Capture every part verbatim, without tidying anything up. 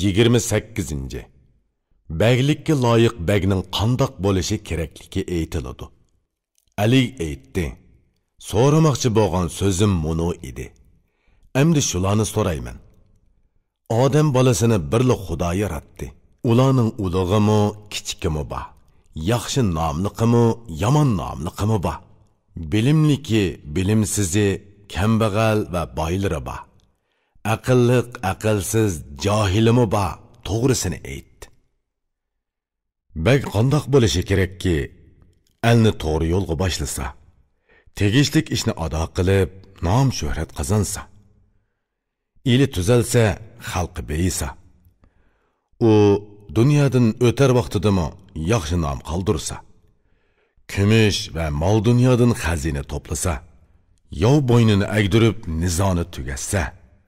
يىگىرمە سەككىزىنچى. بەگلىككە لايىق بەگنىڭ قانداق بولۇشى كېرەكلىكى ئېيتىلىدۇ. ئەلى ئېيتتى: «سورىماقچى بولغان سۆزۈم مۇنۇ ئىدى. ئەمدى شۇلارنى سورايمەن. ئادەم بالىسىنى بىرلا خۇدا ياراتتى. ئۇلارنىڭ ئۇلۇغىمۇ، كىچىكىمۇ بار. ياخشى ناملىقىمۇ، يامان ناملىقىمۇ بار. بىلىملىكى، بىلىمسىزى، كەمبەغەل ۋە بايلىرى بار. ئەقىللىق، ئەقىلسىز، جاھىلىمۇ بار. توغرىسىنى ئېيت. بەگ قانداق بولۇشى كېرەككى، ئەلنى توغرا يولغا باشلىسا، تېگىشلىك ئىشنى ئادا قىلىپ، نام-شۆھرەت قازانسا؟ ئېلى تۈزەلسە، خەلقى بېيىسا، ئۇ دۇنيادىن ئۆتەر ۋاقتىدىمۇ ياخشى نام قالدۇرسا، كۈمۈش ۋە مال-دۇنيادىن خەزىنە توپلىسا، ياۋ بوينىنى ئەگدۈرۈپ نىزانى تۈگەتسە،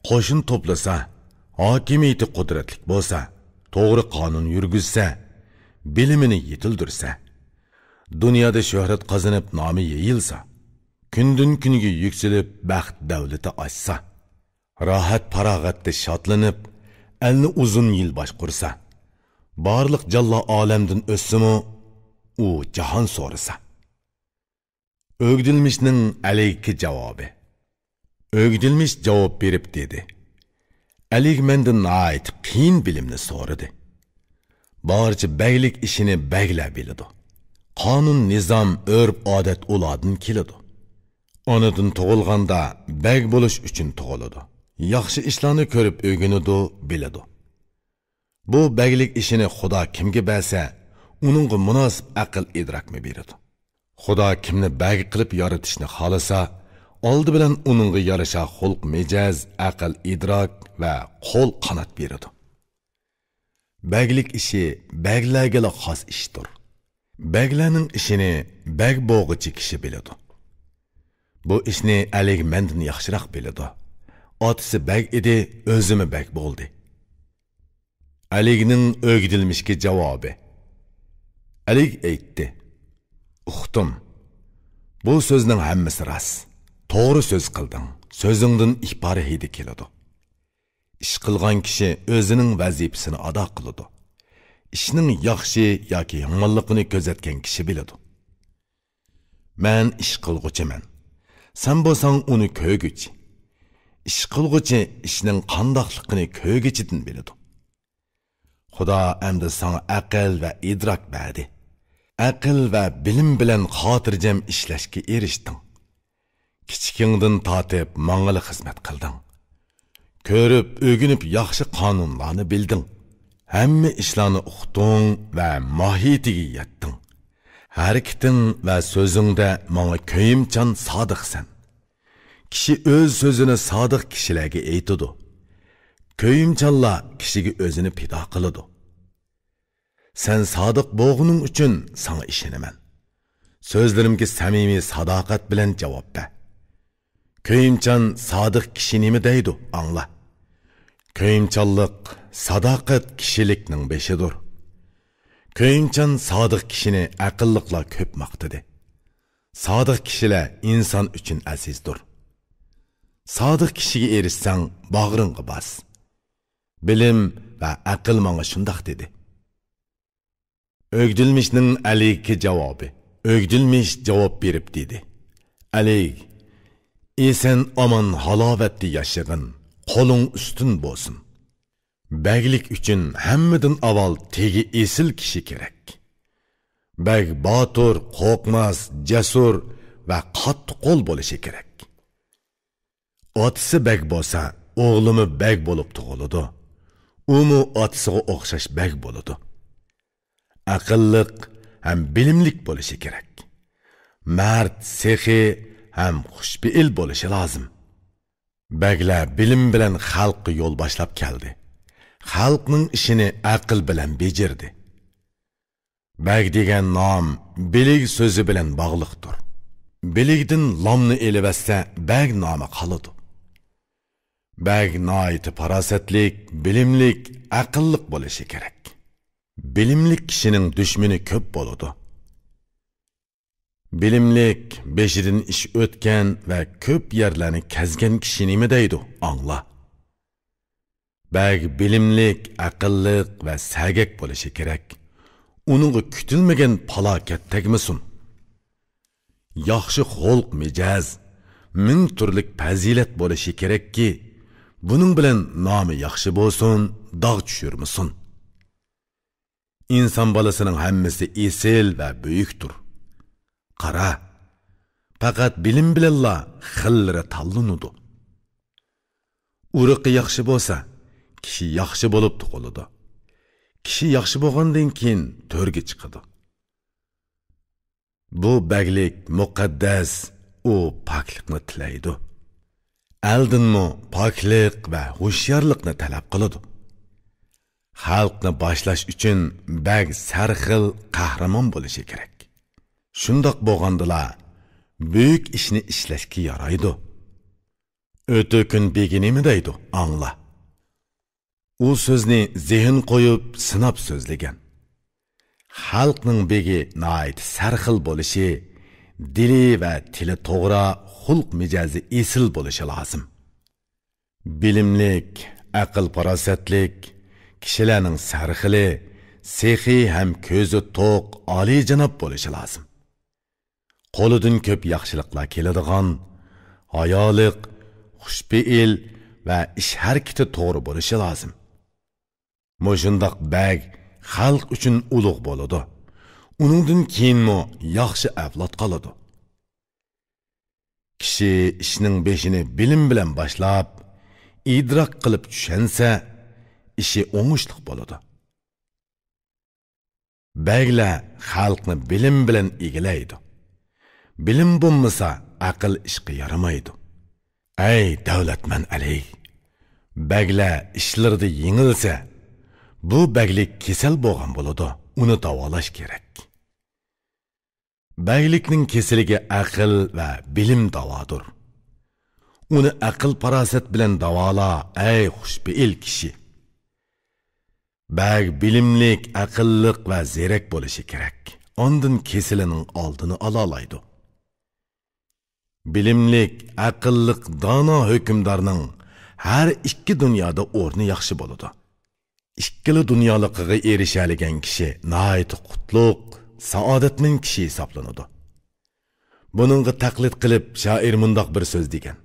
قوشۇن توپلىسا، ھاكىمىيىتى قۇدرەتلىك بولسا، توغرا قانۇن يۈرگۈزسە، بىلىمىنى يېتىلدۈرسە، دۇنيادا شۆھرەت قازىنىپ نامى يېيىلسا، كۈندىن-كۈنگە يۈكسىلىپ بەخت-دەۋلىتى ئاشسا، راھەت-پاراغەتتە شادلىنىپ، ئەلنى ئۇزۇن يىل باشقۇرسا، بارلىق جانلار ئالەمدىن ئۆتسىمۇ، ئۇ جاھان سورىسا.» ئۆگدىلمىشنىڭ ئەلىگە جاۋابى. ئۆگدىلمىش جاۋاب بېرىپ دېدى: «ئەلىگ مەندىن ناھايىتى قىيىن بىلىمنى سورىدى. بارچە بەگلىك ئىشىنى بەگلەر بىلىدۇ. قانۇن-نىزام، ئۆرپ-ئادەت ئۇلاردىن كېلىدۇ. ئانىدىن تۇغۇلغاندا بەگ بولۇش ئۈچۈن تۇغۇلىدۇ. ياخشى ئىشلارنى كۆرۈپ ئۆگىنىدۇ، بىلىدۇ. بۇ بەگلىك ئىشىنى خۇدا كىمگە بەرسە، ئۇنىڭغا مۇناسىپ ئەقىل-ئىدراكمۇ بېرىدۇ. خۇدا كىمنى بەگ قىلىپ يارىتىشنى خالىسا، ئالدى بىلەن ئۇنىڭغا يارىشا خۇلق-مىجەز، ئەقىل-ئىدراك ۋە قول-قانات بېرىدۇ. بەگلىك ئىشى بەگلەرگىلا خاس ئىشتۇر. بەگلەرنىڭ ئىشىنى بەگ بولغۇچى كىشى بىلىدۇ. بۇ ئىشنى ئەلىگ مەندىن ياخشىراق بىلىدۇ. ئاتىسى بەگ ئىدى، ئۆزىمۇ بەگ بولدى.» ئەلىگنىڭ ئۆگدىلمىشكە جاۋابى. ئەلىگ ئېيتتى: «ئۇقتۇم. بۇ سۆزنىڭ ھەممىسى راست. توغرا سۆز قىلدىڭ. سۆزۈڭدىن ئىپارە ھىدى كېلىدۇ. ئىش قىلغان كىشى ئۆزىنىڭ ۋەزىپىسىنى ئادا قىلىدۇ. ئىشنىڭ ياخشى ياكى يامانلىقىنى كۆزەتكەن كىشى بىلىدۇ. مەن ئىش قىلغۇچىمەن. سەن بولساڭ ئۇنى كۆرگۈچى. ئىش قىلغۇچى ئىشنىڭ قانداقلىقىنى كۆرگۈچىدىن بىلىدۇ. خۇدا ئەمدى ساڭا ئەقىل ۋە ئىدراك بەردى. ئەقىل ۋە بىلىم بىلەن خاتىرجەم ئىشلەشكە ئېرىشتىڭ. كىچىكىڭدىن تارتىپ ماڭىلا خىزمەت قىلدىڭ. كۆرۈپ، ئۆگىنىپ ياخشى قانۇنلارنى بىلدىڭ. ھەممە ئىشلارنى ئۇقتۇڭ ۋە ماھىيىتىگە يەتتىڭ. ھەرىكىتىڭ ۋە سۆزۈڭدە ماڭا كۆيۈمچان سادىقسەن. كىشى ئۆز سۆزىنى سادىق كىشىلەرگە ئېيتىدۇ. كۆيۈمچانلار كىشىگە ئۆزىنى پىدا قىلىدۇ. سەن سادىق بولغىنىڭ ئۈچۈن ساڭا ئىشىنىمەن. سۆزلىرىمگە سەمىمىي ساداقەت بىلەن جاۋاب بەر. كۆيۈمچان سادىق كىشى نېمە دەيدۇ، ئاڭلا. كۆيۈمچانلىق ساداقەت كىشىلىكنىڭ بېشىدۇر. كۆيۈمچان سادىق كىشىنى ئەقىللىقلار كۆپ ماختىدى. سادىق كىشىلەر ئىنسان ئۈچۈن ئەزىزدۇر. سادىق كىشىگە ئېرىشسەڭ، باغرىڭغا باس. بىلىم ۋە ئەقىل ماڭا شۇنداق دېدى. ئۆگدۈلمىشنىڭ ئەلىگكە جاۋابى. ئۆگدۈلمىش جاۋاب بېرىپ دېدى: ئەلىگ، ئېسەن ئامان ھالاۋەتتە ياشىغىن، قولۇڭ ئۈستۈن بولسۇن. بەگلىك ئۈچۈن ھەممىدىن ئاۋۋال تېگى ئېسىل كىشى كېرەك. بەگ باتۇر، قورقماس، جەسۇر ۋە قاتتىقول بولۇشى كېرەك. ئاتىسى بەگ بولسا، ئوغلىمۇ بەگ بولۇپ تۇغۇلىدۇ. ئۇمۇ ئاتىسىغا ئوخشاش بەگ بولىدۇ. ئەقىللىق ھەم بىلىملىك بولۇشى كېرەك. مەرد، سېخىي ھەم خۇشپېئىل بولۇشى لازىم. بەگلەر بىلىم بىلەن خەلققە يول باشلاپ كەلدى. خەلقنىڭ ئىشىنى ئەقىل بىلەن بېجىردى. بەگ دېگەن نام بىلىگ سۆزى بىلەن باغلىقتۇر. بىلىگدىن لامنى ئېلىۋەتسە، بەگ نامى قالىدۇ. بەگ ناھايىتى پاراسەتلىك، بىلىملىك، ئەقىللىق بولۇشى كېرەك. بىلىملىك كىشىنىڭ دۈشمىنى كۆپ بولىدۇ. بىلىملىك، بېشىدىن ئىش ئۆتكەن ۋە كۆپ يەرلەرنى كەزگەن كىشى نېمە دەيدۇ، ئاڭلا. بەگ بىلىملىك، ئەقىللىق ۋە سەگەك بولۇشى كېرەك. ئۇنىڭغا كۈتۈلمىگەن پالاكەت تەگمىسۇن. ياخشى خۇلق مىجەز، مىڭ تۈرلۈك پەزىلەت بولۇشى كېرەككى، بۇنىڭ بىلەن نامى ياخشى بولسۇن، داغ چۈشۈرمىسۇن. ئىنسان بالىسىنىڭ ھەممىسى ئېسىل ۋە بۈيۈكتۇر. قارا، پەقەت بىلىم بىلەنلا خىللىرى تاللىنىدۇ. ئۇرۇقى ياخشى بولسا، كىشى ياخشى بولۇپ تۇغۇلىدۇ. كىشى ياخشى بولغاندىن كېيىن تۆرگە چىقىدۇ. بۇ بەگلىك مۇقەددەس، ئۇ پاكلىقنى تىلەيدۇ. ئەلدىنمۇ پاكلىق ۋە ھوشيارلىقنى تەلەپ قىلىدۇ. خەلقنى باشلاش ئۈچۈن بەگ سەرخىل، قەھرىمان بولۇشى كېرەك. شۇنداق بولغاندىلا، بۈيۈك ئىشنى ئىشلەشكە يارايدۇ. ئۆتۈكۈن بېگى نېمە دەيدۇ، ئاڭلا. ئۇ سۆزنى زېھىن قويۇپ، سىناپ سۆزلىگەن. خەلقنىڭ بېگى ناھايىتى سەرخىل بولۇشى، دىلى ۋە تىلى توغرا، خۇلق مىجەزى ئېسىل بولۇشى لازىم. بىلىملىك، ئەقىل-پاراسەتلىك، كىشىلەرنىڭ سەرخىلى، سېخىي ھەم كۆزى توق، ئالىيجاناب بولۇشى لازىم. قولىدىن كۆپ ياخشىلىقلار كېلىدىغان، ھايالىق، خۇشپېئىل ۋە ئىش ھەرىكىتى توغرا بولۇشى لازىم. مۇشۇنداق بەگ خەلق ئۈچۈن ئۇلۇغ بولىدۇ. ئۇنىڭدىن كېيىنمۇ ياخشى ئەۋلاد قالىدۇ. كىشى ئىشنىڭ بېشىنى بىلىم بىلەن باشلاپ، ئىدراك قىلىپ چۈشەنسە، ئىشى ئوڭۇشلۇق بولىدۇ. بەگلەر خەلقنى بىلىم بىلەن ئىگىلەيدۇ. بىلىم بولمىسا، ئەقىل ئىشقا يارىمايدۇ. ئەي دەۋلەتمەن ئەلى! بەگلەر ئىشلىرىدا يېڭىلسە، بۇ بەگلىك كېسەل بولغان بولىدۇ، ئۇنى داۋالاش كېرەك. بەگلىكنىڭ كېسىلىگە ئەقىل ۋە بىلىم داۋادۇر. ئۇنى ئەقىل-پاراسەت بىلەن داۋالا، ئەي خۇشپېئىل كىشى! بەگ بىلىملىك، ئەقىللىق ۋە زېرەك بولۇشى كېرەك. ئاندىن كېسىلىنىڭ ئالدىنى ئالالايدۇ. بىلىملىك، ئەقىللىق، دانا ھۆكۈمدارنىڭ ھەر ئىككى دۇنيادا ئورنى ياخشى بولىدۇ. ئىككىلا دۇنيالىقىغا ئېرىشەلىگەن كىشى ناھايىتى قۇتلۇق، سائادەتمەن كىشى ھېسابلىنىدۇ. بۇنىڭغا تەقلىد قىلىپ، شائىر مۇنداق بىر سۆز دېگەن: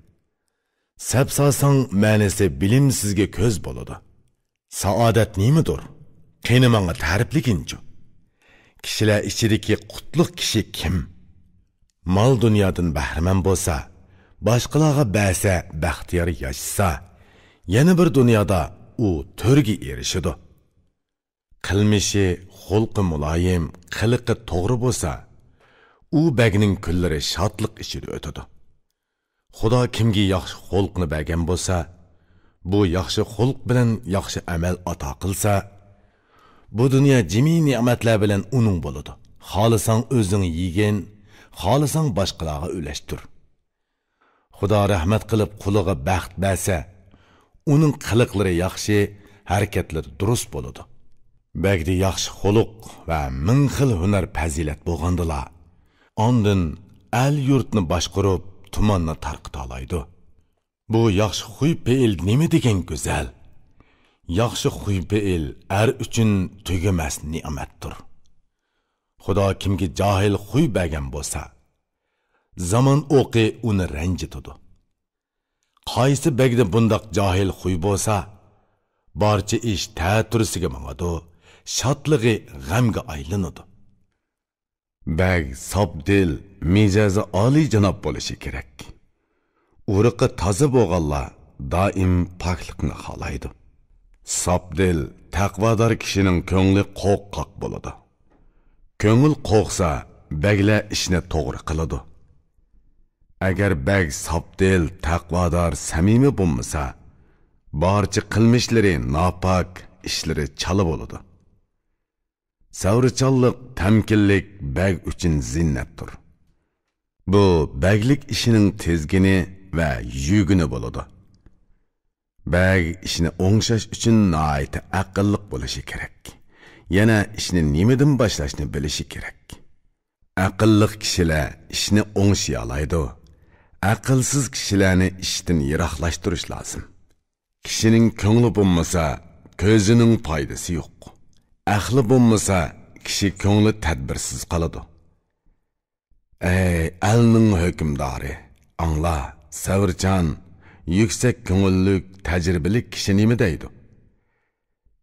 «سەپ سالساڭ، مەنىسى بىلىمسىزگە كۆز بولىدۇ.» سائادەت نېمىدۇر؟ قېنى، ماڭا تەرىپلىگىنچۇ؟ كىشىلەر ئىچىدىكى قۇتلۇق كىشى كىم؟ مال-دۇنيادىن بەھرىمەن بولسا، باشقىلارغا بەرسە، بەختىيار ياشىسا، يەنە بىر دۇنيادا ئۇ تۆرگە ئېرىشىدۇ. قىلمىشى، خۇلقى مۇلايىم، قىلىقى توغرا بولسا، ئۇ بەگنىڭ كۈنلىرى شادلىق ئىچىدە ئۆتىدۇ. خۇدا كىمگە ياخشى خۇلقنى بەرگەن بولسا، بۇ ياخشى خۇلق بىلەن ياخشى ئەمەل ئاتا قىلسا، بۇ دۇنيا جىمى نېمەتلەر بىلەن ئۇنىڭ بولىدۇ. خالىساڭ ئۆزۈڭ يېگىن، خالىساڭ باشقىلارغا ئۈلەشتۈر. خۇدا رەھمەت قىلىپ قۇلىغا بەخت بەرسە، ئۇنىڭ قىلىقلىرى ياخشى، ھەرىكەتلىرى دۇرۇس بولىدۇ. بەگدە ياخشى خۇلق ۋە مىڭ خىل ھۈنەر پەزىلەت بولغاندىلا، ئاندىن ئەل-يۇرتنى باشقۇرۇپ، تۇماننى تارقىتالايدۇ. بۇ ياخشى خۇي-پېئىل نېمە دېگەن گۈزەل! ياخشى خۇي-پېئىل ئەر ئۈچۈن تۈگىمەس نېمەتتۇر. خۇدا كىمگە جاھىل خۇي بەرگەن بولسا، زامان ئوقى ئۇنى رەنجىتىدۇ. قايسى بەگدە بۇنداق جاھىل خۇي بولسا، بارچە ئىش تەتۈرىسىگە ماڭىدۇ، شادلىقى غەمگە ئايلىنىدۇ. بەگ ساپ دىل، مىجەزى ئالىيجاناب بولۇشى كېرەك. ئۇرۇقى تازا بولغانلار دائىم پاكلىقنى خالايدۇ. ساپ دىل، تەقۋادار كىشىنىڭ كۆڭلى قوققاق بولىدۇ. كۆڭۈل قوقسا، بەگلەر ئىشنى توغرا قىلىدۇ. ئەگەر بەگ ساپ دىل، تەقۋادار، سەمىمىي بولمىسا، بارچە قىلمىشلىرى ناپاك، ئىشلىرى چالا بولىدۇ. سەۋرچانلىق، تەمكىنلىك بەگ ئۈچۈن زىننەتتۇر. بۇ بەگلىك ئىشىنىڭ تىزگىنى ۋە يۈگۈنى بولىدۇ. بەگ ئىشنى ئوڭشاش ئۈچۈن ناھايىتى ئەقىللىق بولۇشى كېرەك. يەنە ئىشنى نېمىدىن باشلاشنى بىلىشى كېرەك. ئەقىللىق كىشىلەر ئىشنى ئوڭشىيالايدۇ. ئەقىلسىز كىشىلەرنى ئىشتىن يىراقلاشتۇرۇش لازىم. كىشىنىڭ كۆڭلى بولمىسا، كۆزىنىڭ پايدىسى يوق. ئەقلى بولمىسا، كىشى كۆڭلى تەدبىرسىز قالىدۇ. ئەي ئەلنىڭ ھۆكۈمدارى، ئاڭلا، سەۋرچان، يۈكسەك كۆڭۈللۈك، تەجرىبىلىك كىشى نېمە دەيدۇ؟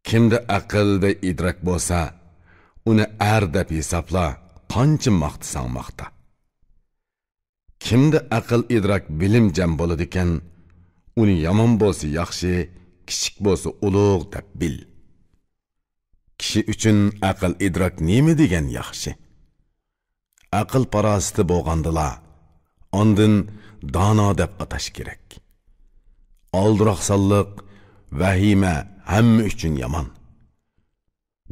كىمدە ئەقىل ۋە ئىدراك بولسا، ئۇنى ئەر دەپ ھېسابلا، قانچە ماختىساڭ ماختا. كىمدە ئەقىل، ئىدراك، بىلىم جەم بولىدىكەن، ئۇنى يامان بولسا ياخشى، كىچىك بولسا ئۇلۇغ دەپ بىل. كىشى ئۈچۈن ئەقىل، ئىدراك نېمە دېگەن ياخشى؟ ئەقىل پاراسىتى بولغاندىلا، ئاندىن دانا دەپ ئاتاش كېرەك. ئالدىراقسانلىق، ۋەھىمە ھەممە ئۈچۈن يامان.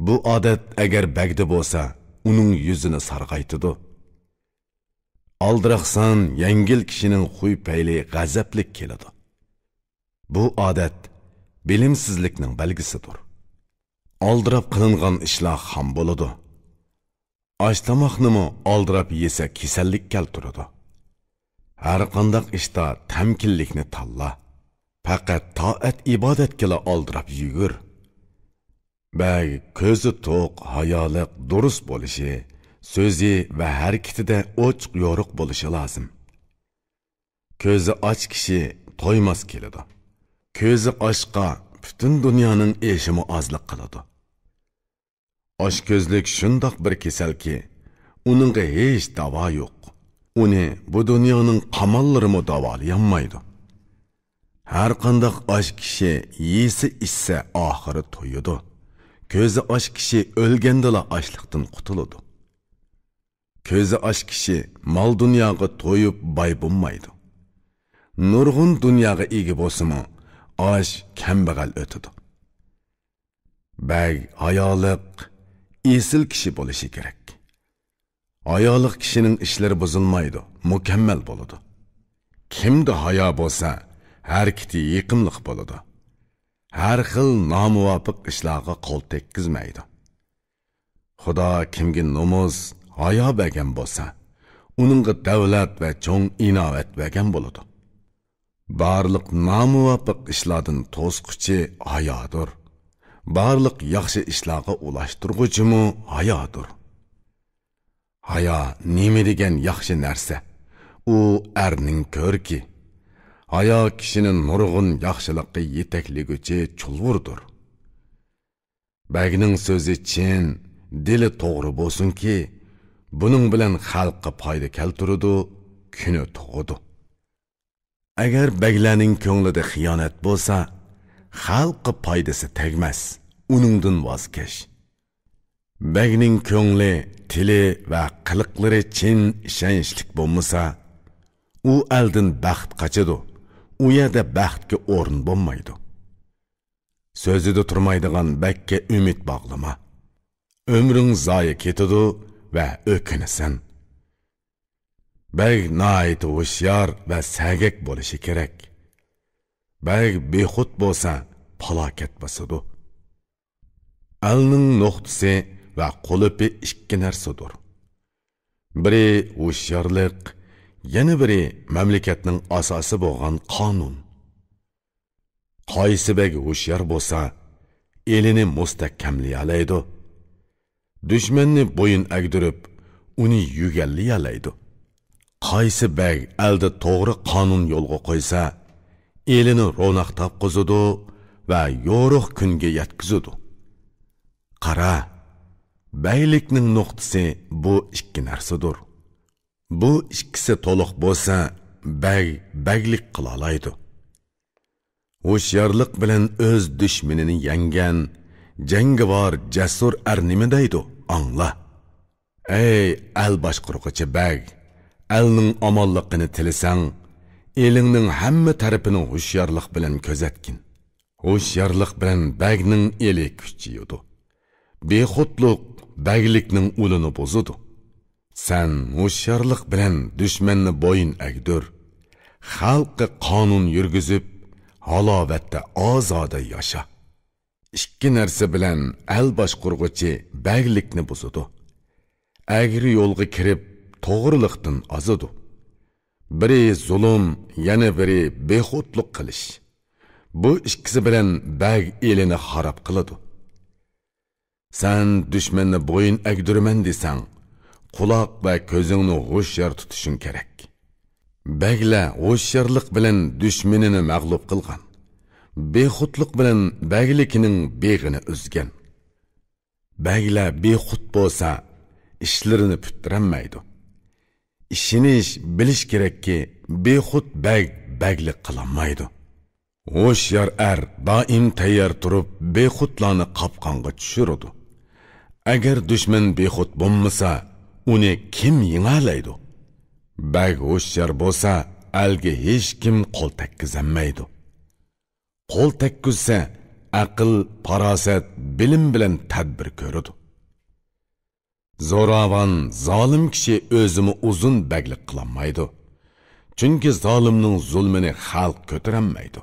بۇ ئادەت ئەگەر بەگدە بولسا، ئۇنىڭ يۈزىنى سارغايتىدۇ. ئالدىراقسان، يەڭگىل كىشىنىڭ خۇي پەيلى غەزەپلىك كېلىدۇ. بۇ ئادەت بىلىمسىزلىكنىڭ بەلگىسىدۇر. ئالدىراپ قىلىنغان ئىشلار خام بولىدۇ. ئاش-تاماقنىمۇ ئالدىراپ يېسە كېسەللىك كەلتۈرىدۇ. ھەرقانداق ئىشتا تەمكىنلىكنى تاللا. پەقەت تائەت-ئىبادەتكىلا ئالدىراپ يۈگۈر. بەگ كۆزى توق، ھايالىق، دۇرۇس بولۇشى، سۆزى ۋە ھەرىكىتىدە ئوچۇق-يورۇق بولۇشى لازىم. كۆزى ئاچ كىشى تويماس كېلىدۇ. كۆزى ئاچقا پۈتۈن دۇنيانىڭ ئېشىمۇ ئازلىق قىلىدۇ. ئاچكۆزلۈك شۇنداق بىر كېسەلكى، ئۇنىڭغا ھېچ داۋا يوق. ئۇنى بۇ دۇنيانىڭ قاماللىرىمۇ داۋالىيالمايدۇ. ھەرقانداق ئاچ كىشى يېسە ئىچسە ئاخىرى تويىدۇ. كۆزى ئاچ كىشى ئۆلگەندىلا ئاچلىقتىن قۇتۇلىدۇ. كۆزى ئاچ كىشى مال-دۇنياغا تويۇپ باي بولمايدۇ. نۇرغۇن دۇنياغا ئىگە بولسىمۇ، ئاچ، كەمبەغەل ئۆتىدۇ. بەگ ھايالىق، ئېسىل كىشى بولۇشى كېرەك. ھايالىق كىشىنىڭ ئىشلىرى بۇزۇلمايدۇ، مۇكەممەل بولىدۇ. كىمدە ھايا بولسا، ھەرىكىتى يېقىملىق بولىدۇ. ھەر خىل نامۇۋاپىق ئىشلارغا قول تەگكۈزمەيدۇ. خۇدا كىمگە نومۇس، ھايا بەرگەن بولسا، ئۇنىڭغا دەۋلەت ۋە چوڭ ئىناۋەت بەرگەن بولىدۇ. بارلىق نامۇۋاپىق ئىشلاردىن توسقۇچى ھايادۇر. بارلىق ياخشى ئىشلارغا ئۇلاشتۇرغۇچىمۇ ھايادۇر. ھايا نېمە دېگەن ياخشى نەرسە! ئۇ ئەرنىڭ كۆركى. ھايا كىشىنى نۇرغۇن ياخشىلىققا يېتەكلىگۈچى چۇلۋۇردۇر. بەگنىڭ سۆزى چىن، دىلى توغرا بولسۇنكى، بۇنىڭ بىلەن خەلققە پايدا كەلتۈرىدۇ، كۈنى تۇغىدۇ. ئەگەر بەگلەرنىڭ كۆڭلىدە خىيانەت بولسا، خەلققە پايدىسى تەگمەس، ئۇنىڭدىن ۋاز كەچ. بەگنىڭ كۆڭلى، تىلى ۋە قىلىقلىرى چىن، ئىشەنچلىك بولمىسا، ئۇ ئەلدىن بەخت قاچىدۇ، ئۇ يەردە بەختكە ئورۇن بولمايدۇ. سۆزىدە تۇرمايدىغان بەگكە ئۈمىد باغلىما. ئۆمرۈڭ زايە كېتىدۇ ۋە ئۆكۈنىسەن. بەگ ناھايىتى ھوشيار ۋە سەگەك بولۇشى كېرەك. بەگ بىخۇد بولسا، پالاكەت باسىدۇ. ئەلنىڭ نۇقتىسى ۋە قۇلۇپى ئىككى نەرسىدۇر. بىرى ھوشيارلىق، يەنە بىرى مەملىكەتنىڭ ئاساسى بولغان قانۇن. قايسى بەگ ھوشيار بولسا، ئېلىنى مۇستەھكەملىيەلەيدۇ. دۈشمەننى بويۇن ئەگدۈرۈپ، ئۇنى يۈگەنلىيەلەيدۇ. قايسى بەگ ئەلدە توغرا قانۇن يولغا قويسا، ئېلىنى روناق تاپقۇزىدۇ ۋە يورۇق كۈنگە يەتكۈزىدۇ. قارا، بەگلىكنىڭ نۇقتىسى بۇ ئىككى نەرسىدۇر. بۇ ئىككىسى تولۇق بولسا، بەگ بەگلىك قىلالايدۇ. ھوشيارلىق بىلەن ئۆز دۈشمىنىنى يەڭگەن جەڭگىۋار، جەسۇر ئەر نېمە دەيدۇ؟ ئاڭلا. ئەي ئەل باشقۇرغۇچى بەگ، ئەلنىڭ ئامانلىقىنى تىلىسەڭ، ئېلىڭنىڭ ھەممە تەرىپىنى ھوشيارلىق بىلەن كۆزەتكىن. ھوشيارلىق بىلەن بەگنىڭ ئېلى كۈچىيىدۇ. بىخۇدلۇق بەگلىكنىڭ ئۇلىنى بۇزىدۇ. سەن ھوشيارلىق بىلەن دۈشمەننى بويۇن ئەگدۈر. خەلققە قانۇن يۈرگۈزۈپ، ھالاۋەتتە ئازادە ياشا. ئىككى نەرسە بىلەن ئەل باشقۇرغۇچى بەگلىكنى بۇزىدۇ. ئەگرى يولغا كىرىپ، توغرىلىقتىن ئازىدۇ. بىرى زۇلۇم، يەنە بىرى بىخۇدلۇق قىلىش. بۇ ئىككىسى بىلەن بەگ ئېلىنى خاراب قىلىدۇ. سەن دۈشمەننى بويۇن ئەگدۈرىمەن دېسەڭ، قۇلاق ۋە كۆزۈڭنى ھوشيار تۇتۇشۇڭ كېرەك. بەگلەر ھوشيارلىق بىلەن دۈشمىنىنى مەغلۇپ قىلغان، بىخۇدلۇق بىلەن بەگلىكىنىڭ بېغىنى ئۈزگەن. بەگلەر بىخۇد بولسا، ئىشلىرىنى پۈتتۈرەلمەيدۇ. ئىشىنىش، بىلىش كېرەككى، بىخۇد بەگ بەگلىك قىلالمايدۇ. ھوشيار ئەر دائىم تەييار تۇرۇپ، بىخۇدلارنى قاپقانغا چۈشۈرىدۇ. ئەگەر دۈشمەن بىخۇد بولمىسا، ئۇنى كىم يېڭەلەيدۇ؟ بەگ ھوشيار بولسا، ئەلگە ھېچكىم قول تەگكۈزەلمەيدۇ. قول تەگكۈزسە، ئەقىل، پاراسەت، بىلىم بىلەن تەدبىر كۆرىدۇ. زوراۋان، زالىم كىشى ئۆزىمۇ ئۇزۇن بەگلىك قىلالمايدۇ. چۈنكى زالىمنىڭ زۇلمىنى خەلق كۆتۈرەلمەيدۇ.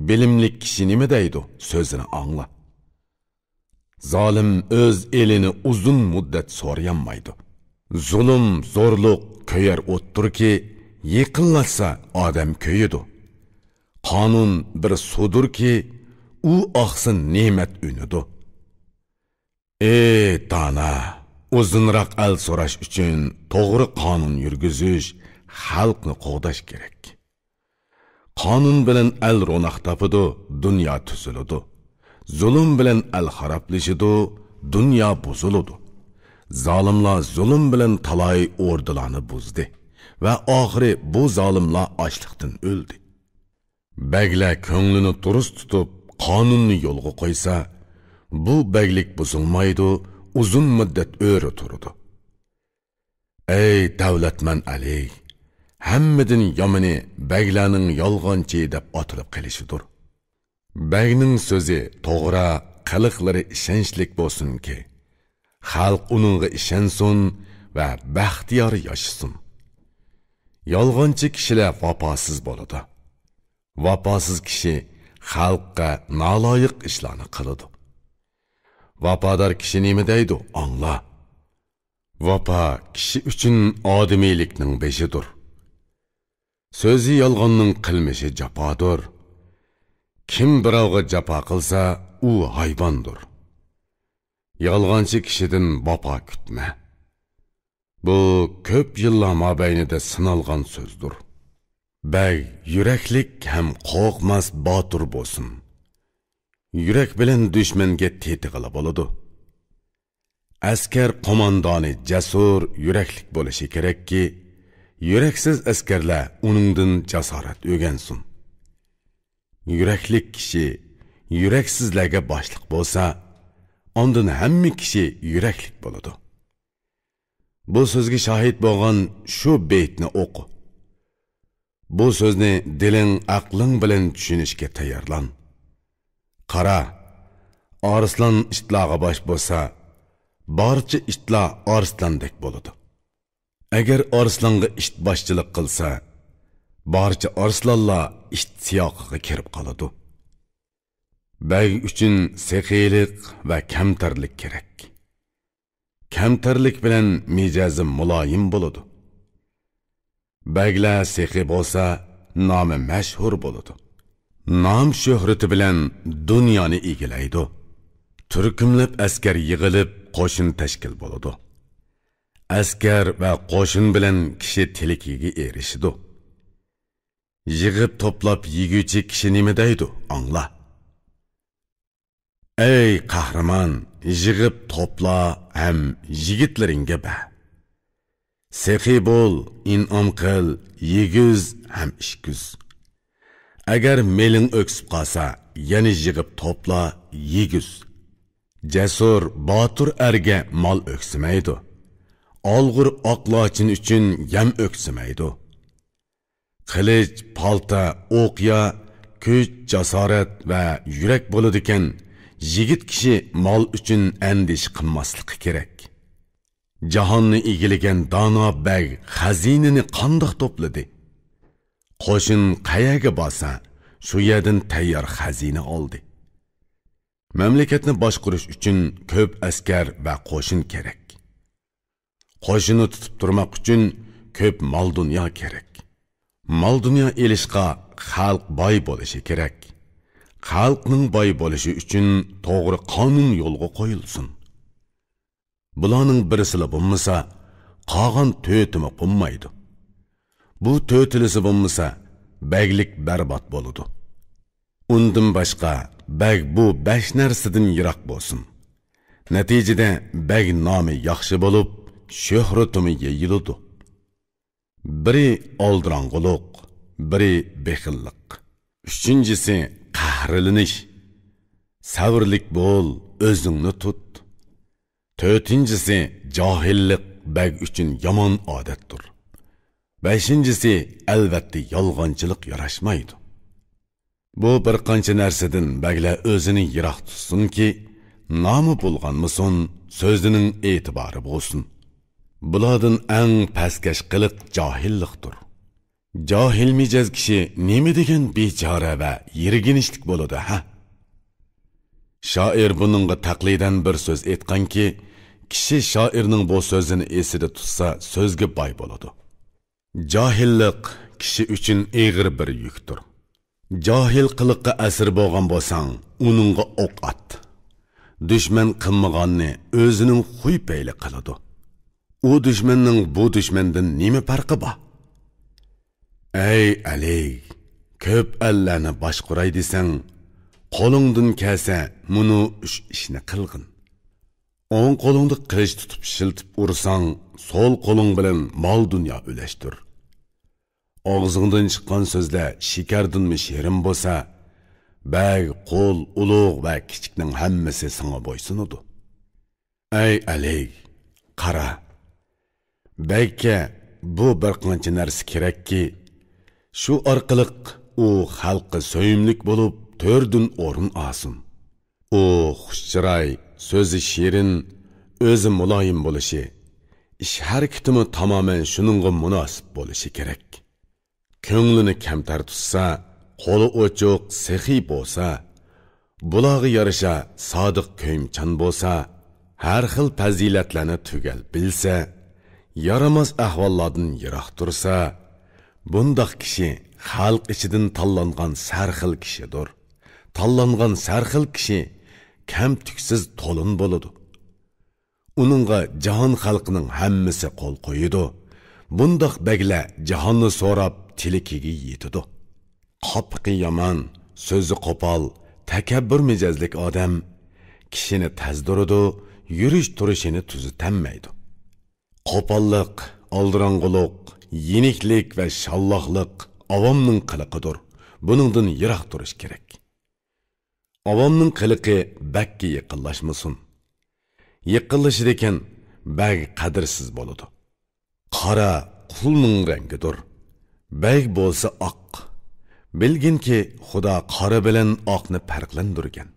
بىلىملىك كىشى نېمە دەيدۇ؟ سۆزىنى ئاڭلا. زالىم ئۆز ئېلىنى ئۇزۇن مۇددەت سورىيالمايدۇ. زۇلۇم، زورلۇق كۆيەر ئوتتۇركى، يېقىنلاشسا ئادەم كۆيىدۇ. قانۇن بىر سۇدۇركى، ئۇ ئاقسا نېمەت ئۈنىدۇ. ئى دانا، ئۇزۇنراق ئەل سوراش ئۈچۈن توغرا قانۇن يۈرگۈزۈش، خەلقنى قوغداش كېرەك. قانۇن بىلەن ئەل روناق تاپىدۇ، دۇنيا تۈزۈلىدۇ. زۇلۇم بىلەن ئەل خارابلىشىدۇ، دۇنيا بۇزۇلىدۇ. زالىملار زۇلۇم بىلەن تالاي ئوردىلارنى بۇزدى ۋە ئاخىرى بۇ زالىملار ئاچلىقتىن ئۆلدى. بەگلەر كۆڭلىنى دۇرۇس تۇتۇپ، قانۇننى يولغا قويسا، بۇ بەگلىك بۇزۇلمايدۇ، ئۇزۇن مۇددەت ئۆرە تۇرىدۇ. ئەي دەۋلەتمەن ئەلى! ھەممىدىن يامىنى بەگلەرنىڭ يالغانچى دەپ ئاتىلىپ قېلىشىدۇر. بەگنىڭ سۆزى توغرا، قىلىقلىرى ئىشەنچلىك بولسۇنكى، خەلق ئۇنىڭغا ئىشەنسۇن ۋە بەختىيار ياشىسۇن. يالغانچى كىشىلەر ۋاپاسىز بولىدۇ. ۋاپاسىز كىشى خەلققە نالايىق ئىشلارنى قىلىدۇ. ۋاپادار كىشى نېمە دەيدۇ؟ ئاڭلا. ۋاپا كىشى ئۈچۈن ئادىمىيلىكنىڭ بېشىدۇر. سۆزى يالغاننىڭ قىلمىشى جاپادۇر. كىم بىراۋغا جاپا قىلسا، ئۇ ھايۋاندۇر. يالغانچى كىشىدىن ۋاپا كۈتمە. بۇ كۆپ يىللار مابەينىدە سىنالغان سۆزدۇر. بەگ يۈرەكلىك ھەم قورقماس، باتۇر بولسۇن. يۈرەك بىلەن دۈشمەنگە تېتىغىلى بولىدۇ. ئەسكەر قوماندانى جەسۇر، يۈرەكلىك بولۇشى كېرەككى، يۈرەكسىز ئەسكەرلەر ئۇنىڭدىن جاسارەت ئۆگەنسۇن. يۈرەكلىك كىشى يۈرەكسىزلەرگە باشلىق بولسا، ئاندىن ھەممە كىشى يۈرەكلىك بولىدۇ. بۇ سۆزگە شاھىت بولغان شۇ بېيىتنى ئوقۇ. بۇ سۆزنى دىلىڭ، ئەقلىڭ بىلەن چۈشىنىشكە تەييارلان. قارا، ئارسلان ئىتلارغا باش بولسا، بارچە ئىتلار ئارسلاندەك بولىدۇ. ئەگەر ئارسلانغا ئىت باشچىلىق قىلسا، بارچە ئارسلانلار ئىت سىياقىغا كىرىپ قالىدۇ. بەگ ئۈچۈن سېخىيلىق ۋە كەمتەرلىك كېرەك. كەمتەرلىك بىلەن مىجەزى مۇلايىم بولىدۇ. بەگلەر سېخىي بولسا، نامى مەشھۇر بولىدۇ. نام شۆھرىتى بىلەن دۇنيانى ئىگىلەيدۇ. تۈركۈملەپ ئەسكەر يىغىلىپ، قوشۇن تەشكىل بولىدۇ. ئەسكەر ۋە قوشۇن بىلەن كىشى تىلىكىگە ئېرىشىدۇ. يىغىپ توپلاپ يېگۈچى كىشى نېمە دەيدۇ؟ ئاڭلا. ئەي قەھرىمان، يىغىپ توپلا ھەم يىگىتلىرىڭگە بەر. سېخىي بول، ئىنئام قىل، يېگۈز ھەم ئىچكۈز. ئەگەر مېلىڭ ئۆكسۈپ قالسا، يەنە يىغىپ توپلا، يېگۈز. جەسۇر، باتۇر ئەرگە مال ئۆكسىمەيدۇ. ئالغۇر ئاق لاچىن ئۈچۈن يەم ئۆكسىمەيدۇ. قىلىچ، پالتا، ئوقيا، كۈچ، جاسارەت ۋە يۈرەك بولىدىكەن، يىگىت كىشى مال ئۈچۈن ئەندىشە قىلماسلىقى كېرەك. جاھاننى ئىگىلىگەن دانا بەگ خەزىنىنى قانداق توپلىدى؟ قوشۇن قەيەرگە بارسا، شۇ يەردىن تەييار خەزىنە ئالدى. مەملىكەتنى باشقۇرۇش ئۈچۈن كۆپ ئەسكەر ۋە قوشۇن كېرەك. قوشۇننى تۇتۇپ تۇرماق ئۈچۈن كۆپ مال-دۇنيا كېرەك. مال-دۇنيا ئېلىشقا خەلق باي بولۇشى كېرەك. خەلقنىڭ باي بولۇشى ئۈچۈن توغرا قانۇن يولغا قويۇلسۇن. بۇلارنىڭ بىرسىلا بولمىسا، قالغان تۆتىمۇ قۇممايدۇ. بۇ تۆتىلىسى بولمىسا، بەگلىك بەربات بولىدۇ. ئۇندىن باشقا، بەگ بۇ بەش نەرسىدىن يىراق بولسۇن. نەتىجىدە، بەگ نامى ياخشى بولۇپ، شۆھرىتىمۇ يېيىلىدۇ. بىرى ئالدىراڭغۇلۇق، بىرى بېخىللىق. ئۈچىنچىسى قەھرلىنىش. سەۋرلىك بول، ئۆزۈڭنى تۇت. تۆتىنچىسى جاھىللىق بەگ ئۈچۈن يامان ئادەتتۇر. بەشىنچىسى، ئەلۋەتتە، يالغانچىلىق ياراشمايدۇ. بۇ بىر قانچە نەرسىدىن بەگلەر ئۆزىنى يىراق تۇتسۇنكى، نامى بۇلغانمىسۇن، سۆزىنىڭ ئېتىبارى بولسۇن. بۇلاردىن ئەڭ پەسكەش قىلىق جاھىللىقتۇر. جاھىل مىجەز كىشى نېمە دېگەن بىچارە ۋە يىرگىنچلىك بولىدۇ، ھە؟ شائىر بۇنىڭغا تەقلىدەن بىر سۆز ئېيتقانكى، كىشى شائىرنىڭ بۇ سۆزىنى ئېسىدە تۇتسا، سۆزگە باي بولىدۇ. جاھىللىق كىشى ئۈچۈن ئېغىر بىر يۈكتۇر. جاھىل قىلىققا ئەسىر بولغان بولساڭ، ئۇنىڭغا ئوق ئات. دۈشمەن قىلمىغاننى ئۆزىنىڭ خۇي پەيلى قىلىدۇ. ئۇ دۈشمەننىڭ بۇ دۈشمەندىن نېمە پەرقى بار؟ ئەي ئەلى، كۆپ ئەللەرنى باشقۇراي دېسەڭ، قولۇڭدىن كەلسە مۇنۇ ئۈچ ئىشنى قىلغىن. ئوڭ قولۇڭدا قىلىچ تۇتۇپ شىلتىپ ئۇرساڭ، سول قولۇڭ بىلەن مال-دۇنيا ئۈلەشتۈر. ئاغزىڭدىن چىققان سۆزلەر شېكەردىنمۇ شېرىن بولسا، بەگ، قۇل، ئۇلۇغ ۋە كىچىكنىڭ ھەممىسى ساڭا بويسۇنىدۇ. ئەي ئەلى، قارا! بەگكە بۇ بىر قانچە نەرسە كېرەككى، شۇ ئارقىلىق ئۇ خەلققە سۆيۈملۈك بولۇپ، تۆردىن ئورۇن ئالسۇن. ئۇ خۇش چىراي، سۆزى شېرىن، ئۆزى مۇلايىم بولۇشى، ئىش ھەرىكىتىمۇ تامامەن شۇنىڭغا مۇناسىپ بولۇشى كېرەك. كۆڭلىنى كەمتەر تۇتسا، قولى ئوچۇق، سېخىي بولسا، بۇلارغا يارىشا سادىق كۆيۈمچان بولسا، ھەر خىل پەزىلەتلەرنى تۈگەل بىلسە، يارىماس ئەھۋاللاردىن يىراق تۇرسا، بۇنداق كىشى خەلق ئىچىدىن تاللانغان سەرخىل كىشىدۇر. تاللانغان سەرخىل كىشى كەمتۈكسىز تولۇن بولىدۇ. ئۇنىڭغا جاھان خەلقىنىڭ ھەممىسى قول قويىدۇ. بۇنداق بەگلەر جاھاننى سوراپ تىلىكىگە يېتىدۇ. قاپىقى يامان، سۆزى قوپال، تەكەببۇر مىجەزلىك ئادەم كىشىنى تەزدۈرىدۇ، يۈرۈش-تۇرۇشىنى تۈزىتەلمەيدۇ. قوپاللىق، ئالدىراڭغۇلۇق، يېنىكلىك ۋە شاللاقلىق ئاۋامنىڭ قىلىقىدۇر. بۇنىڭدىن يىراق تۇرۇش كېرەك. ئاۋامنىڭ قىلىقى بەگكە يېقىنلاشمىسۇن. يېقىنلىشىدىكەن، بەگ قەدىرسىز بولىدۇ. قارا قۇلنىڭ رەڭگىدۇر. بەگ بولسا ئاق. بىلگىنكى، خۇدا قارا بىلەن ئاقنى پەرقلەندۈرگەن.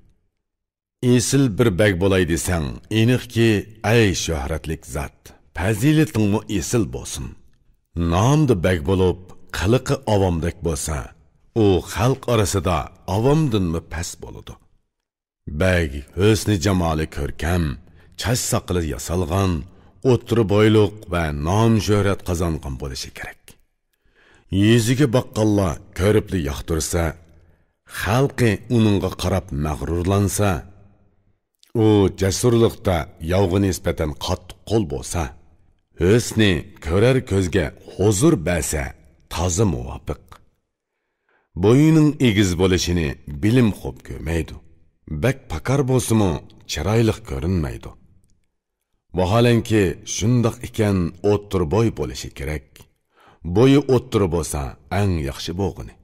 ئېسىل بىر بەگ بولاي دېسەڭ، ئېنىقكى، ئەي شۆھرەتلىك زات، پەزىلىتىڭمۇ ئېسىل بولسۇن. نامدا بەگ بولۇپ، قىلىقى ئاۋامدەك بولسا، ئۇ خەلق ئارىسىدا ئاۋامدىنمۇ پەس بولىدۇ. بەگ ھۆسنى جامالى كۆركەم، چاچ ساقىلى ياسالغان، ئوتتۇرا بويلۇق ۋە نام-شۆھرەت قازانغان بولۇشى كېرەك. يۈزىگە باققانلار كۆرۈپلا ياقتۇرسا، خەلقى ئۇنىڭغا قاراپ مەغرۇرلانسا، ئۇ جەسۇرلۇقتا ياۋغا نىسبەتەن قاتتىق قول بولسا، ھۆسنى كۆرەر كۆزگە ھۇزۇر بەرسە، تازا مۇۋاپىق. بويىنىڭ ئېگىز بولۇشىنى بىلىم خوپ كۆرمەيدۇ. بەك پاكار بولسىمۇ، چىرايلىق كۆرۈنمەيدۇ. ۋاھالەنكى، شۇنداق ئىكەن، ئوتتۇرا بوي بولۇشى كېرەك. بويى ئوتتۇرا بولسا، ئەڭ ياخشى بولغىنى.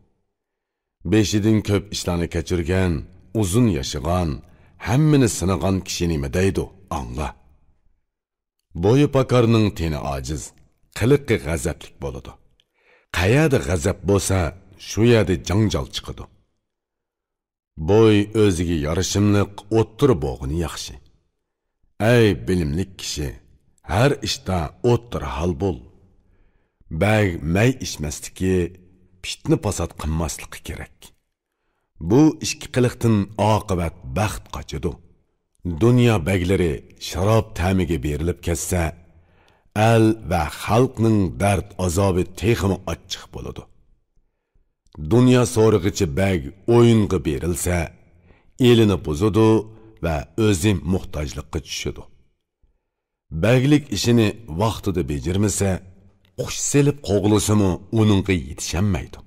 بېشىدىن كۆپ ئىشلارنى كەچۈرگەن، ئۇزۇن ياشىغان، ھەممىنى سىنىغان كىشى نېمە دەيدۇ، ئاڭلا. بويى پاكارنىڭ تېنى ئاجىز، قىلىقى غەزەپلىك بولىدۇ. قەيەردە غەزەپ بولسا، شۇ يەردە جاڭجال چىقىدۇ. بوي ئۆزىگە يارىشىملىق ئوتتۇرا بولغىنى ياخشى. ئەي بىلىملىك كىشى، ھەر ئىشتا ئوتتۇرا ھال بول. بەگ مەي ئىچمەسلىكى، پىتنە-پاسات قىلماسلىقى كېرەك. بۇ ئىككى قىلىقتىن ئاقىۋەت بەخت قاچىدۇ. دۇنيا بەگلىرى شاراب تەمىگە بېرىلىپ كەتسە، ئەل ۋە خەلقنىڭ دەرد-ئازابى تېخىمۇ ئاچچىق بولىدۇ. دۇنيا سورىغۇچى بەگ ئويۇنغا بېرىلسە، ئېلىنى بۇزىدۇ ۋە ئۆزى موھتاجلىققا چۈشىدۇ. بەگلىك ئىشىنى ۋاقتىدا بېجىرمىسە، قۇش سېلىپ قوغلىسىمۇ ئۇنىڭغا يېتىشەلمەيدۇ.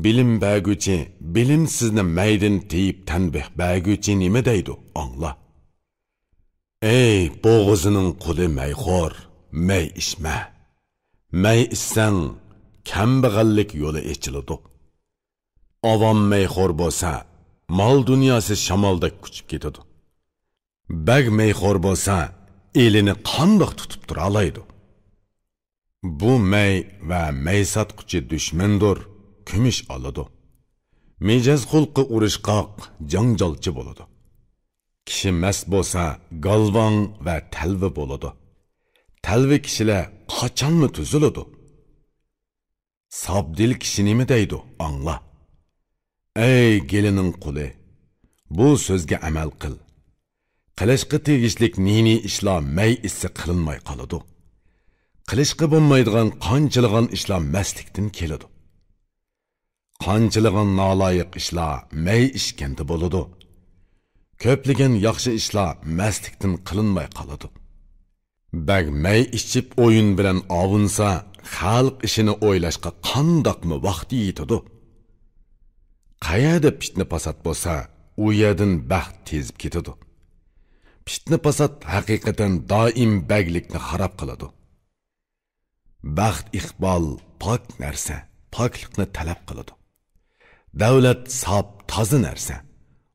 بىلىم بەرگۈچى بىلىمسىزنى مەيدىن تېيىپ تەنبىھ بەرگۈچى نېمە دەيدۇ، ئاڭلا. ئەي بوغۇزىنىڭ قۇلى مەيخور، مەي ئىچمە. مەي ئىچسەڭ، كەمبەغەللىك يولى ئېچىلىدۇ. ئاۋام مەيخور بولسا، مال دۇنياسى شامالدەك ئۇچۇپ كېتىدۇ. بەگ مەيخور بولسا، ئېلىنى قانداق تۇتۇپ تۇرالايدۇ؟ بۇ مەي ۋە مەي ساتقۇچى دۈشمەندۇر، كۈمۈش ئالىدۇ. مىجەز خۇلقى ئۇرۇشقاق، جاڭجالچى بولىدۇ. كىشى مەست بولسا، گالۋاڭ ۋە تەلۋە بولىدۇ. تەلۋە كىشىلەر قاچانمۇ تۈزۈلىدۇ؟ ساپ دىل كىشى نېمە دەيدۇ، ئاڭلا. ئەي گېلىنىڭ قۇلى، بۇ سۆزگە ئەمەل قىل. قىلىشقا تېگىشلىك نى-نى ئىشلار مەي ئىسسى قىلىنماي قالىدۇ. قىلىشقا بولمايدىغان قانچىلىغان ئىشلار مەستلىكتىن كېلىدۇ. قانچىلىغان نالايىق ئىشلار مەي ئىچكەندە بولىدۇ. كۆپلىگەن ياخشى ئىشلار مەستلىكتىن قىلىنماي قالىدۇ. بەگ مەي ئىچىپ ئويۇن بىلەن ئاۋۇنسا، خەلق ئىشىنى ئويلاشقا قانداقمۇ ۋاقتى يېتىدۇ؟ قەيەردە پىتنە-پاسات بولسا، ئۇ يەردىن بەخت تېزىپ كېتىدۇ. پىتنە-پاسات ھەقىقەتەن دائىم بەگلىكنى خاراب قىلىدۇ. بەخت-ئىقبال پاك نەرسە، پاكلىقنى تەلەپ قىلىدۇ. دەۋلەت ساپ، تازا نەرسە،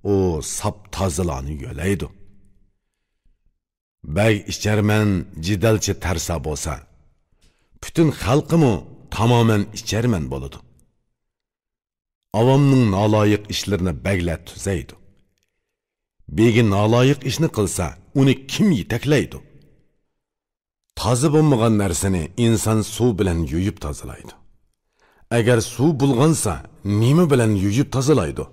ئۇ ساپ، تازىلارنى يۆلەيدۇ. بەگ ئىچەرمەن، جېدەلچى تەرسا بولسا، پۈتۈن خەلقىمۇ تامامەن ئىچەرمەن بولىدۇ. ئاۋامنىڭ نالايىق ئىشلىرىنى بەگلەر تۈزەيدۇ. بېگى نالايىق ئىشنى قىلسا، ئۇنى كىم يېتەكلەيدۇ؟ تازا بولمىغان نەرسىنى ئىنسان سۇ بىلەن يۇيۇپ تازىلايدۇ. ئەگەر سۇ بۇلغانسا، نېمە بىلەن يۇيۇپ تازىلايدۇ؟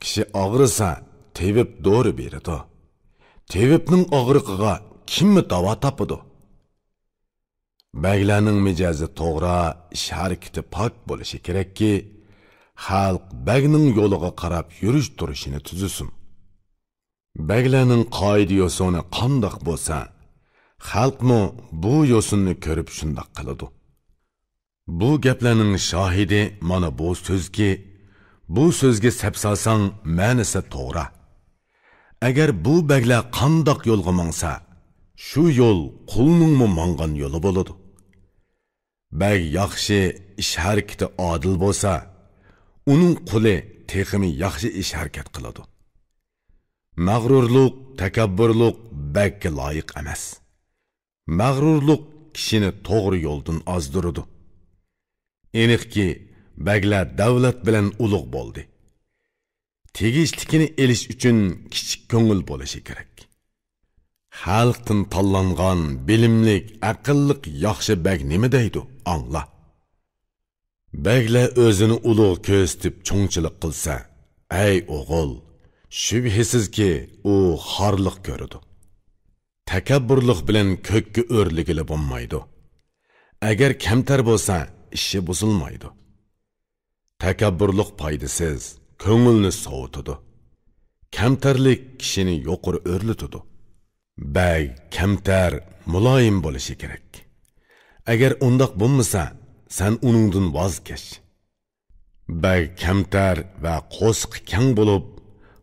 كىشى ئاغرىسا، تېۋىپ دورا بېرىدۇ. تېۋىپنىڭ ئاغرىقىغا كىممۇ داۋا تاپىدۇ؟ بەگلەرنىڭ مىجەزى توغرا، ئىش ھەرىكىتى پاك بولۇشى كېرەككى، خەلق بەگنىڭ يولىغا قاراپ يۈرۈش تۇرۇشىنى تۈزىسۇن. بەگلەرنىڭ قائىدە-يوسۇنى قانداق بولسا، خەلقمۇ بۇ يوسۇننى كۆرۈپ شۇنداق قىلىدۇ. بۇ گەپلەرنىڭ شاھىدى مانا بۇ سۆزكى، بۇ سۆزگە سەپ سالساڭ، مەنىسى توغرا. ئەگەر بۇ بەگلەر قانداق يولغا ماڭسا، شۇ يول قۇلنىڭمۇ ماڭغان يولى بولىدۇ. بەگ ياخشى، ئىش ھەرىكىتى ئادىل بولسا، ئۇنىڭ قۇلى تېخىمۇ ياخشى ئىش ھەرىكەت قىلىدۇ. مەغرۇرلۇق، تەكەببۇرلۇق بەگكە لايىق ئەمەس. مەغرۇرلۇق كىشىنى توغرا يولدىن ئازدۇرىدۇ. ئېنىقكى، بەگلەر دەۋلەت بىلەن ئۇلۇغ بولدى. تېگىشلىكىنى ئېلىش ئۈچۈن كىچىك كۆڭۈل بولۇشى كېرەك. خەلقتىن تاللانغان بىلىملىك، ئەقىللىق ياخشى بەگ نېمە دەيدۇ، ئاڭلا. بەگلەر ئۆزىنى ئۇلۇغ كۆرسىتىپ چوڭچىلىق قىلسا، ئەي ئوغۇل، شۈبھىسىزكى، ئۇ خارلىق كۆرىدۇ. تەكەببۇرلۇق بىلەن كۆككە ئۆرلىگىلى بولمايدۇ. ئەگەر كەمتەر بولسا، ئىشى بۇزۇلمايدۇ. تەكەببۇرلۇق پايدىسىز، كۆڭۈلنى سوۋۇتىدۇ. كەمتەرلىك كىشىنى يۇقىرى ئۆرلىتىدۇ. بەگ كەمتەر، مۇلايىم بولۇشى كېرەك. ئەگەر ئۇنداق بولمىسا، سەن ئۇنىڭدىن ۋاز كەچ. بەگ كەمتەر ۋە قورسىقى كەڭ بولۇپ،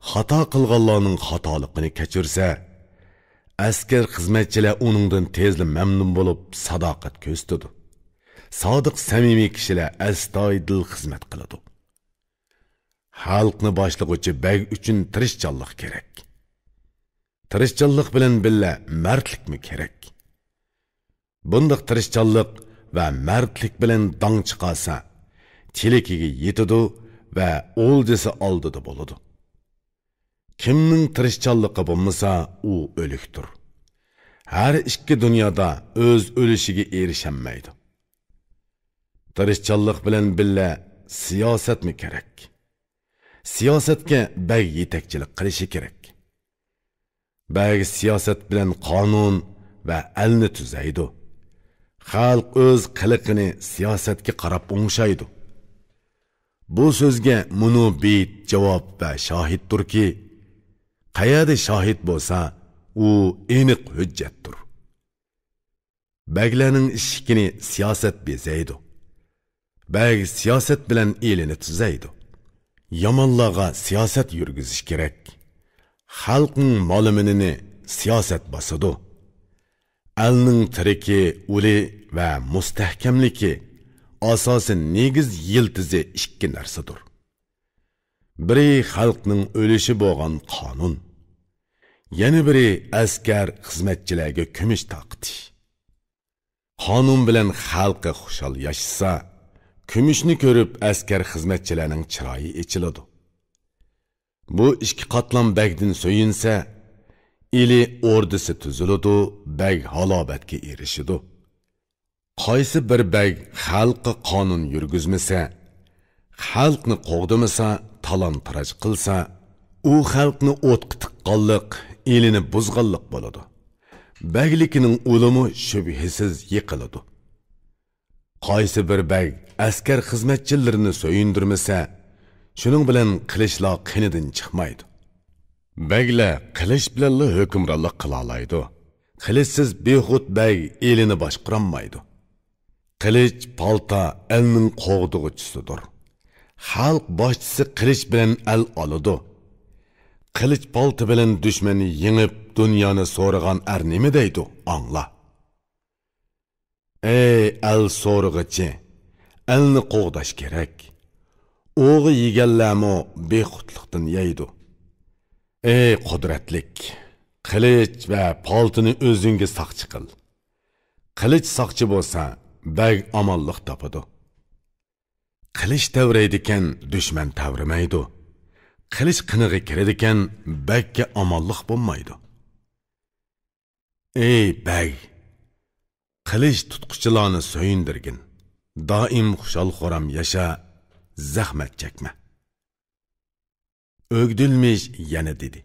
خاتا قىلغانلارنىڭ خاتالىقىنى كەچۈرسە، ئەسكەر خىزمەتچىلەر ئۇنىڭدىن تېزلا مەمنۇن بولۇپ، ساداقەت كۆرسىتىدۇ. سادىق، سەمىمىي كىشىلەر ئەستايىدىل خىزمەت قىلىدۇ. خەلقنى باشلىغۇچى بەگ ئۈچۈن تىرىشچانلىق كېرەك. تىرىشچانلىق بىلەن بىللە مەردلىكمۇ كېرەك. بۇنداق تىرىشچانلىق ۋە مەردلىك بىلەن داڭ چىقارسا، تىلىكىگە يېتىدۇ ۋە ئولجىسى ئالدىدا بولىدۇ. كىمنىڭ تىرىشچانلىقى بولمىسا، ئۇ ئۆلۈكتۇر. ھەر ئىككى دۇنيادا ئۆز ئۆلۈشىگە ئېرىشەلمەيدۇ. تىرىشچانلىق بىلەن بىللە سىياسەتمۇ كېرەك. سىياسەتكە بەگ يېتەكچىلىك قىلىشى كېرەك. بەگ سىياسەت بىلەن قانۇن ۋە ئەلنى تۈزەيدۇ. خەلق ئۆز قىلىقىنى سىياسەتكە قاراپ ئوڭشايدۇ. بۇ سۆزگە مۇنۇ بېيىت جاۋاب ۋە شاھىتتۇركى، قەيەردە شاھىت بولسا، ئۇ ئېنىق ھۆججەتتۇر. بەگلەرنىڭ ئىشىكىنى سىياسەت بېزەيدۇ. بەگ سىياسەت بىلەن ئېلىنى تۈزەيدۇ. يامانلارغا سىياسەت يۈرگۈزۈش كېرەك. خەلقنىڭ مالىمىنىنى سىياسەت باسىدۇ. ئەلنىڭ تىرىكى، ئۇلى ۋە مۇستەھكەملىكى، ئاساسىي نېگىز يىلتىزى ئىككى نەرسىدۇر. بىرى خەلقنىڭ ئۆلۈشى بولغان قانۇن. يەنە بىرى ئەسكەر خىزمەتچىلەرگە كۈمۈش تارقىتىش. قانۇن بىلەن خەلقى خۇشال ياشىسا، كۈمۈشنى كۆرۈپ ئەسكەر خىزمەتچىلەرنىڭ چىرايى ئېچىلىدۇ. بۇ ئىككى قاتلام بەگدىن سۆيۈنسە، ئىلى ئوردىسى تۈزۈلىدۇ، بەگ ھالاۋەتكە ئېرىشىدۇ. قايسى بىر بەگ خەلققە قانۇن يۈرگۈزمىسە، خەلقنى قوغدىمىسا، تالان-تاراج قىلسا، ئۇ خەلقنى ئوتقا تىققانلىق، ئېلىنى بۇزغانلىق بولىدۇ. بەگلىكىنىڭ ئۇلىمۇ شۈبھىسىز يىقىلىدۇ. قايسى بىر بەگ ئەسكەر خىزمەتچىلىرىنى سۆيۈندۈرمىسە، شۇنىڭ بىلەن قىلىچلار قېنىدىن چىقمايدۇ. بەگلەر قىلىچ بىلەنلا ھۆكۈمرانلىق قىلالايدۇ. قىلىچسىز بىخۇد بەگ ئېلىنى باشقۇرالمايدۇ. قىلىچ، پالتا ئەلنىڭ قوغدىغۇچىسىدۇر. خەلق باشچىسى قىلىچ بىلەن ئەل ئالىدۇ. قىلىچ، پالتا بىلەن دۈشمەننى يېڭىپ، دۇنيانى سورىغان ئەر نېمە دەيدۇ، ئاڭلا. ئەي ئەل سورىغۇچى، ئەلنى قوغداش كېرەك. ئوغا يېگەنلەرمۇ بىخۇدلۇقتىن يەيدۇ. ئەي قۇدرەتلىك، قىلىچ ۋە پالتىنى ئۆزۈڭگە ساقچى قىل. قىلىچ ساقچى بولسا، بەگ ئامانلىق تاپىدۇ. قىلىچ تەۋرەيدىكەن، دۈشمەن تەۋرىمەيدۇ. قىلىچ قېنىغا كىرىدىكەن، بەگكە ئامانلىق بولمايدۇ. ئەي بەگ، قىلىچ تۇتقۇچىلارنى سۆيۈندۈرگىن. دائىم خۇشال-خۇرام ياشا، زەخمەت چەكمە. ئۆگدۈلمىش يەنە دېدى: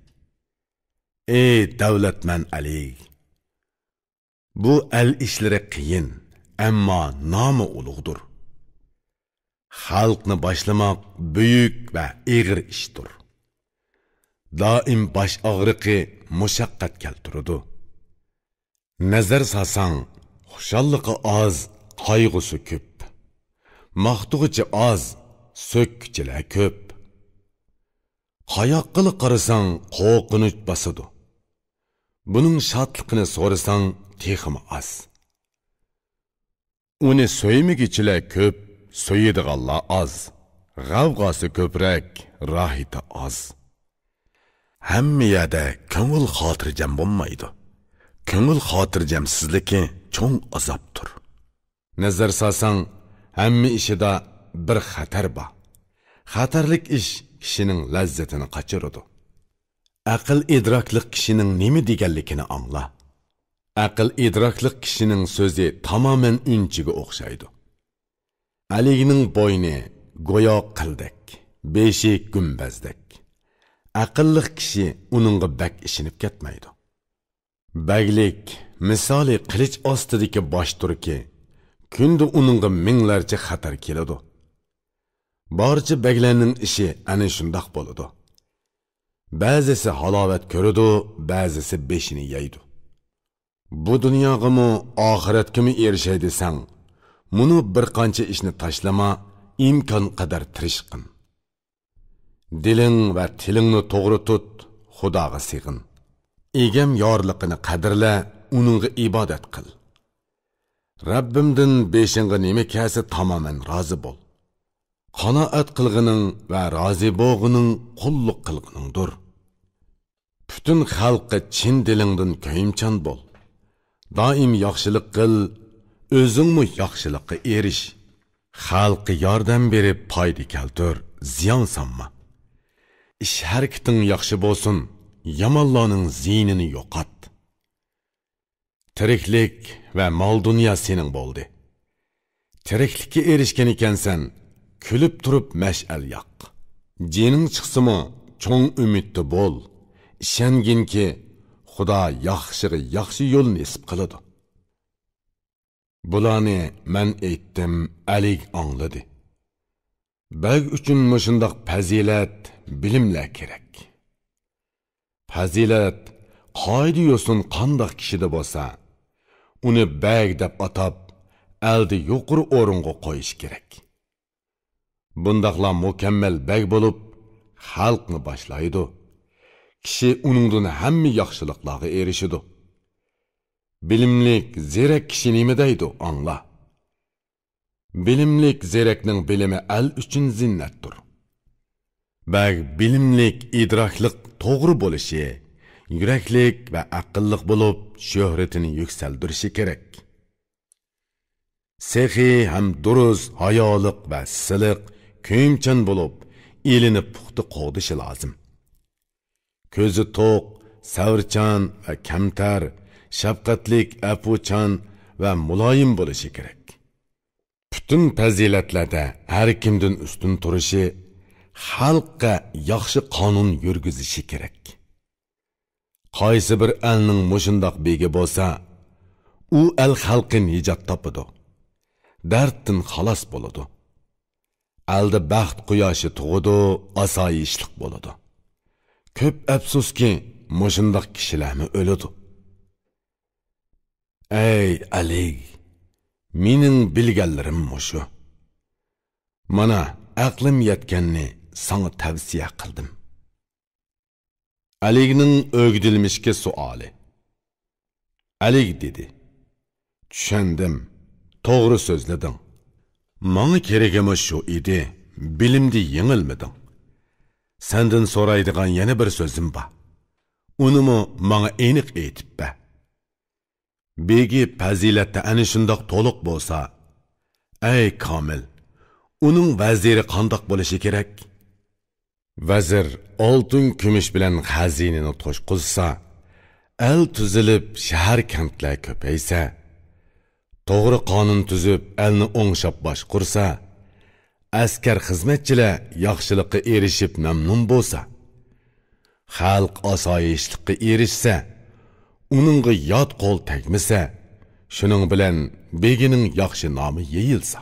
ئەي دەۋلەتمەن ئەلى! بۇ ئەل ئىشلىرى قىيىن، ئەمما نامى ئۇلۇغدۇر. خەلقنى باشلىماق بۈيۈك ۋە ئېغىر ئىشتۇر. دائىم باش ئاغرىقى، مۇشەققەت كەلتۈرىدۇ. نەزەر سالساڭ، خۇشاللىقى ئاز، قايغۇسى كۆپ. ماختىغۇچى ئاز، سۆككۈچىلەر كۆپ. قاياققىلا قارىساڭ، قورقۇنچ باسىدۇ. بۇنىڭ شادلىقىنى سورىساڭ، تېخىمۇ ئاز. ئۇنى سۆيمىگۈچىلەر كۆپ، سۆيىدىغانلار ئاز. غەۋغاسى كۆپرەك، راھىتى ئاز. ھەممە يەردە كۆڭۈل خاتىرجەم بولمايدۇ. كۆڭۈل خاتىرجەمسىزلىكى چوڭ ئازابتۇر. نەزەر سالساڭ، ھەممە ئىشىدا بىر خەتەر بار. خەتەرلىك ئىش كىشىنىڭ لەززىتىنى قاچۇرىدۇ. ئەقىل ئىدراكلىق كىشىنىڭ نېمە دېگەنلىكىنى ئاڭلا. ئەقىل ئىدراكلىق كىشىنىڭ سۆزى تامامەن ئۈنچىگە ئوخشايدۇ. ئەلىگىنىڭ بوينى گويا قىلدەك، بېشى گۈمبەزدەك. ئەقىللىق كىشى ئۇنىڭغا بەك ئىشىنىپ كەتمەيدۇ. بەگلىك مىسالى قىلىچ ئاستىدىكى باش تۇركى، كۈندە ئۇنىڭغا مىڭلارچە خەتەر كېلىدۇ. بارچە بەگلەرنىڭ ئىشى ئەنە شۇنداق بولىدۇ. بەزىسى ھالاۋەت كۆرىدۇ، بەزىسى بېشىنى يەيدۇ. بۇ دۇنياغىمۇ، ئاخىرەتكىمۇ ئېرىشەي دېسەڭ، مۇنۇ بىر قانچە ئىشنى تاشلىما، ئىمكان قەدەر تىرىشقىن. دىلىڭ ۋە تىلىڭنى توغرا تۇت، خۇداغا سېغىن. ئىگەم يارلىقىنى قەدىرلە، ئۇنىڭغا ئىبادەت قىل. رەببىمدىن بېشىڭغا نېمە كەلسە تامامەن رازى بول. قانائەت قىلغىنىڭ ۋە رازى بولغىنىڭ قۇللۇق قىلغىنىڭدۇر. پۈتۈن خەلققە چىن دىلىڭدىن كۆيۈمچان بول. دائىم ياخشىلىق قىل، ئۆزۈڭمۇ ياخشىلىققا ئېرىش. خەلققە ياردەم بېرىپ پايدا كەلتۈر، زىيان سالما. ئىش ھەرىكىتىڭ ياخشى بولسۇن، يامانلارنىڭ زىيىنىنى يوقات. تىرىكلىك ۋە مال-دۇنيا سېنىڭ بولدى. تىرىكلىككە ئېرىشكەن ئىكەنسەن، كۈلۈپ تۇرۇپ مەشئەل ياق. جېنىڭ چىقسىمۇ، چوڭ ئۈمىدتە بول. ئىشەنگىنكى، خۇدا ياخشىغا ياخشى يول نېسىپ قىلىدۇ. بۇلارنى مەن ئېيتتىم، ئەلىگ ئاڭلىدى. بەگ ئۈچۈن مۇشۇنداق پەزىلەت، بىلىملەر كېرەك. پەزىلەت قائىدە-يوسۇن قانداق كىشىدە بولسا، ئۇنى بەگ دەپ ئاتاپ، ئەلدە يۇقىرى ئورۇنغا قويۇش كېرەك. بۇنداقلا مۇكەممەل بەگ بولۇپ، خەلقنى باشلايدۇ. كىشى ئۇنىڭدىن ھەممە ياخشىلىقلارغا ئېرىشىدۇ. بىلىملىك، زېرەك كىشى نېمە دەيدۇ، ئاڭلا. بىلىملىك زېرەكنىڭ بىلىمى ئەل ئۈچۈن زىننەتتۇر. بەگ بىلىملىك، ئىدراكلىق، توغرا بولۇشى، يۈرەكلىك ۋە ئەقىللىق بولۇپ، شۆھرىتىنى يۈكسەلدۈرۈشى كېرەك. سېخىي ھەم دۇرۇس، ھايالىق ۋە سىلىق، كۆيۈمچان بولۇپ، ئېلىنى پۇختا قوغدىشى لازىم. كۆزى توق، سەۋرچان ۋە كەمتەر، شەپقەتلىك، ئەپۇچان ۋە مۇلايىم بولۇشى كېرەك. پۈتۈن پەزىلەتلەردە ھەر كىمدىن ئۈستۈن تۇرۇشى، خەلققە ياخشى قانۇن يۈرگۈزۈشى كېرەك. قايسى بىر ئەلنىڭ مۇشۇنداق بېگى بولسا، ئۇ ئەل خەلقى نىجات تاپىدۇ، دەردتىن خالاس بولىدۇ. ئەلدە بەخت قۇياشى تۇغىدۇ، ئاسايىشلىق بولىدۇ. كۆپ ئەپسۇسكى، مۇشۇنداق كىشىلەرمۇ ئۆلىدۇ. ئەي ئەلىگ، مېنىڭ بىلگەنلىرىم مۇشۇ. مانا، ئەقلىم يەتكەننى ساڭا تەۋسىيە قىلدىم. ئەلىگنىڭ ئۆگدىلمىشكە سوئالى. ئەلىگ دېدى: چۈشەندىم، توغرا سۆزلىدىڭ. ماڭا كېرىكىمۇ شۇ ئىدى، بىلىمدە يېڭىلمىدىڭ. سەندىن سورايدىغان يەنە بىر سۆزۈم بار. ئۇنىمۇ ماڭا ئېنىق ئېيتىپ بەر. بېگى پەزىلەتتە ئەنە شۇنداق تولۇق بولسا، ئەي كامىل، ئۇنىڭ ۋەزىرى قانداق بولۇشى كېرەك؟ ۋەزىر ئالتۇن، كۈمۈش بىلەن خەزىنىنى توشقۇزسا، ئەل تۈزۈلۈپ، شەھەر-كەنتلەر كۆپەيسە، توغرا قانۇن تۈزۈپ، ئەلنى ئوڭشاپ باشقۇرسا، ئەسكەر خىزمەتچىلەر ياخشىلىققا ئېرىشىپ مەمنۇن بولسا، خەلق ئاسايىشلىققا ئېرىشسە، ئۇنىڭغا يات قول تەگمىسە، شۇنىڭ بىلەن بېگىنىڭ ياخشى نامى يېيىلسا.